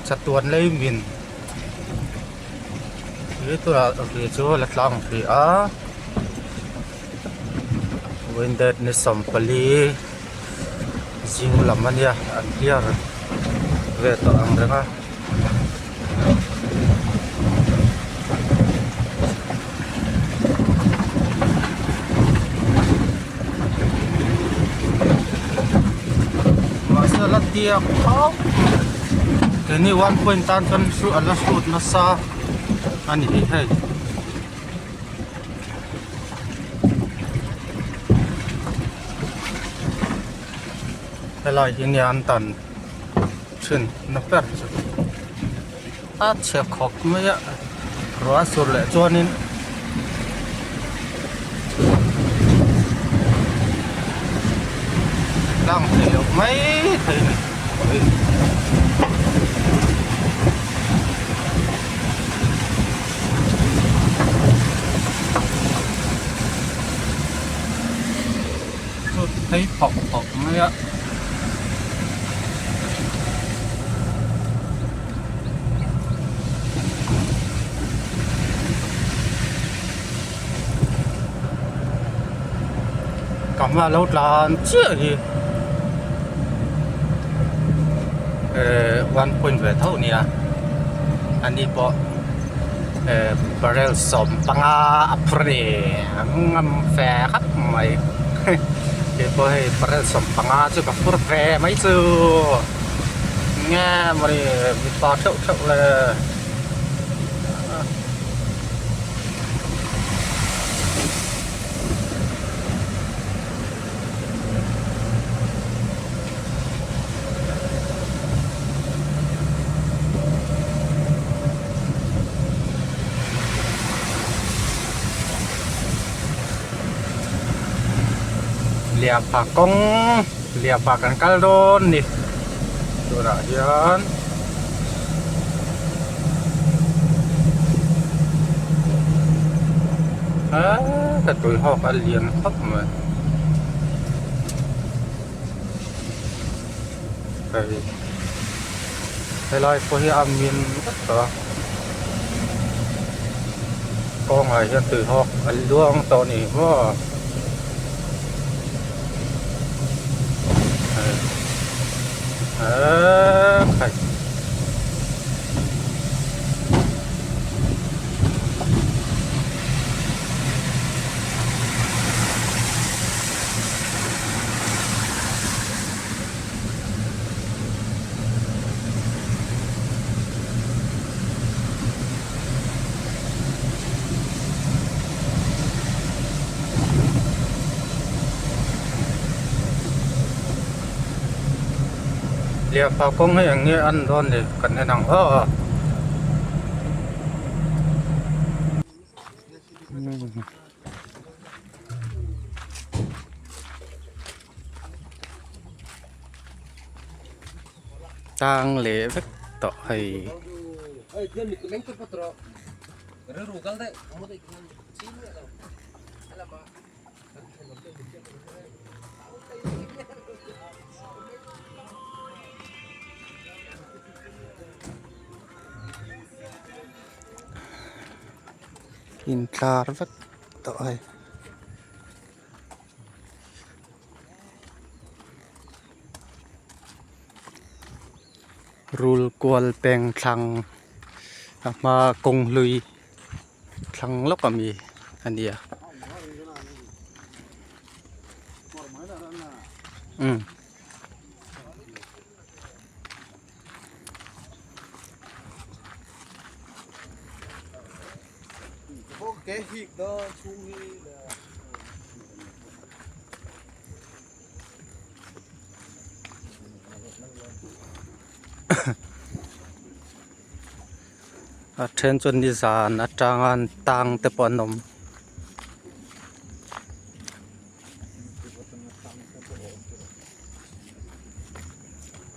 Chatuan lei min hi tunah ri chu la tlang hrih a windet ni 14 zing lam a nia an clear ve tawh ang reng a. Mahse la tiak khawp keini one point tan chuan a la hrut nasa a ni hei. Helai hi nia an tan thin na ber chu a chhe khawp mai a ruah a sur leh chuanin tlang thei loh mai thei a ni. Phei phawk phawk mai a. Ka hma lo tlan chiah hi eh one point ve tho nia ani pawh eh barrel 15 a phur a ni a ngam fe khap mai keipawh hei barrel 15 chu ka phur ve mai chu nge mawni mipa theuh theuh le. Liapa kawng liapa kan kal dawn ni tunah hian eee ka tui hawk a lian khawp mai hei helai pawh hi a min vek tawh a kawngah hian tui hawk a luang tawh a ni maw eee khai. Liapa kawng hi eng nge an dawn ni kan en ang aw. Tang leh vek tawh hei. Intlar vek tawh hei. Rul kual peng thlang a hma kawng hlui thlang lawk ami a ni a. A then chuan nizan atanga tang te pawh an awm.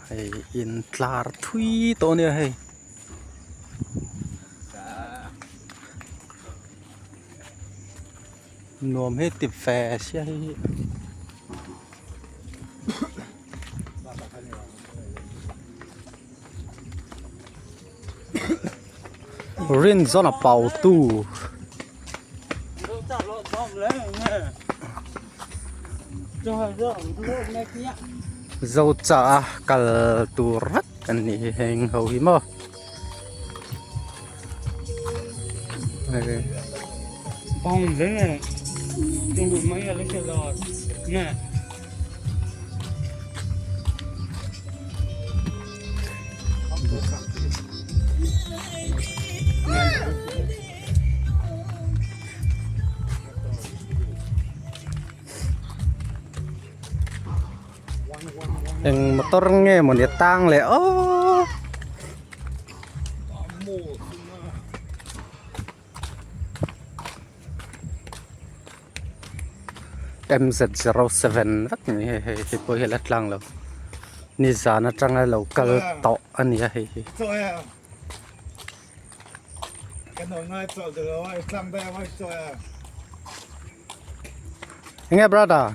Hei intlar thui tawh a nia hei. Nuam hi ti ve sia hei hi. Rinzawna pautu. Zocha a kal tur vek an nih hi heng ho hi maw. Eng motor nge mawni tang leh aww. MZ07 vek ni hei hei hei pawh hi a la tlang lo nizan atanga lo kal tawh a ni a hei hi. Enge brother?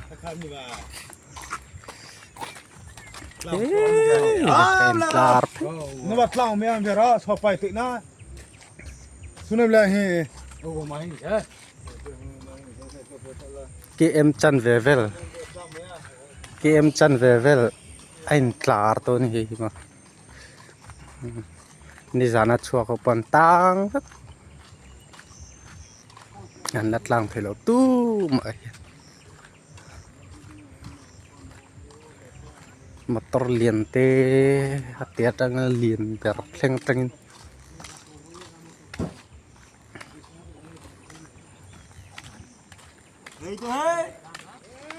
Tlar KM chan ve vel KM chan ve vel a in tlar dawn a ni hei hi maw nizan a chhuak ho pawh an tang vek an la tlang thei lo tumah hian. Motor lian te a te atanga lian ber thleng atangin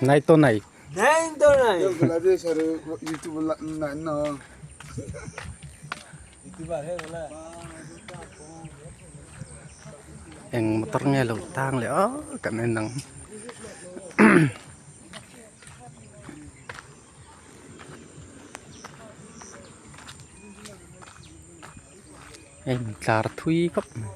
nai to nai eng motor nge lo tang leh aw kan en ang hei tlar thui khawp mai.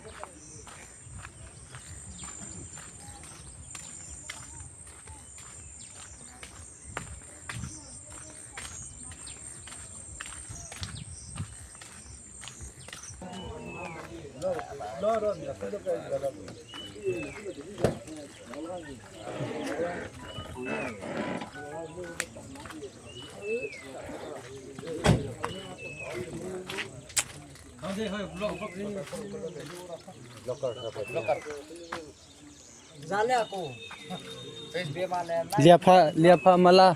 Liapha liapha mala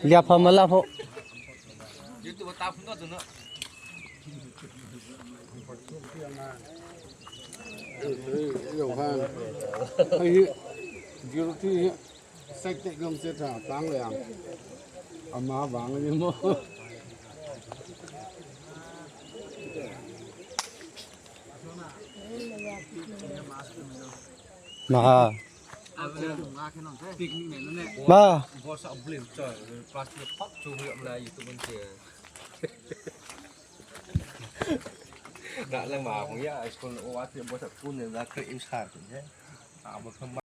liapha mala pawh. Ma ma